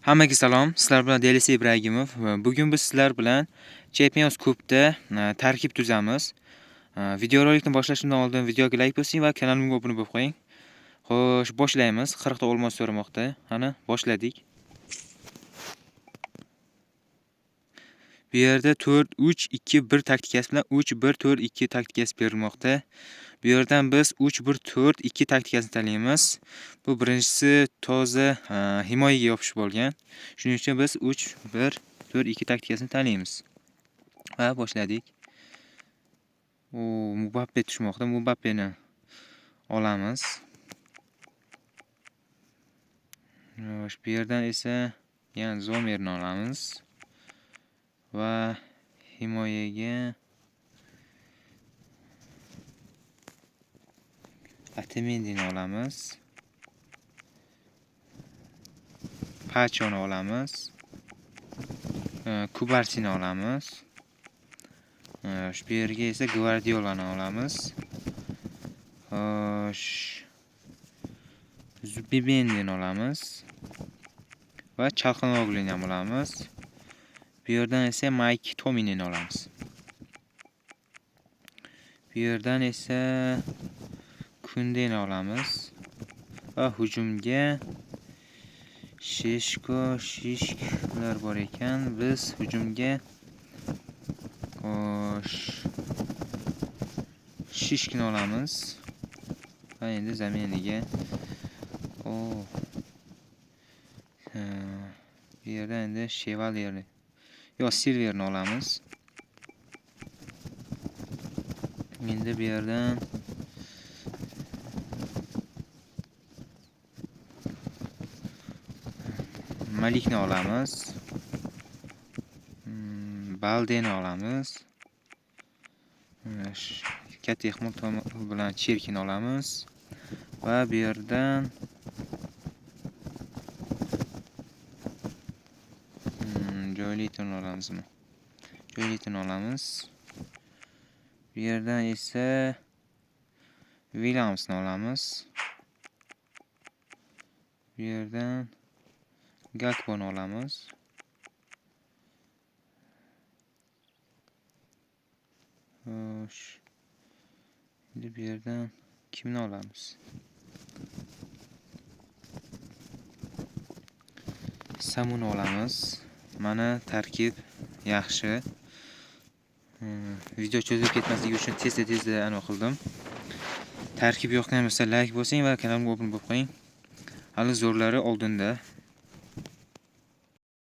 Hammaga salom, sizlar bilan Delis Ibragimov. Bugun biz sizlar bilan Champions Cup'da tarkib tuzamiz. Videorolikni boshlashimdan oldin videoga like bosing va kanalimga obuna bo'lib qo'ying. Xo'sh, boshlaymiz. 40 ta olmos so'ramoqda. Qani, boshladik. Bu yerda 4-3-2-1 taktikasi bilan 3-1-4-2 taktikasi berilmoqda. Bu yerdan biz 3-1-4-2 taktikasini tanlaymiz. Bu birinchisi toza himoyaga yopishib olgan. Shuning uchun biz 3-1-4-2 taktikasini tanlaymiz. Va boshladik. O, Mbappe tushmoqda. Mbappeni olamiz. Xo'sh, bu yerdan esa yana Zomerni olamiz. Va himoyaga Atemendini olamiz. Pachoni olamiz. Kubarsini olamiz. Shu bu yerga esa Gvardiolani olamiz. Xo'sh, Zubimendini olamiz. Va Chalhanoglu'ni ham olamiz. Bu yerdan esa Mike Tominini olamiz. Bu yerdan esa Kundeni olamiz. Va hujumga Shishko, Shishklar bor ekan. Biz hujumga xo'sh Shishkni olamiz. Va endi zameniga o bu yerda endi Chevalierni yo Silverni olamiz. Endi bu yerdan Malikni olamiz. Baldeni olamiz. Katta ehtimol bilan Cherkini olamiz. Va bu yerdan Joylitoni olamizmi? Joylitoni olamiz. Bu yerdan esa Williamsni olamiz. Bu yerdan Gakponi olamiz. Xo'sh. Endi bu yerdan kimni olamiz? Samuni olamiz. Mana tarkib yaxshi. Video cho'zilib ketmasligi uchun tezda anaqa qildim. Tarkib yoqqan bo'lsa like bosing va kanalimga obuna bo'lib qo'ying. Hali zo'rlari oldinda.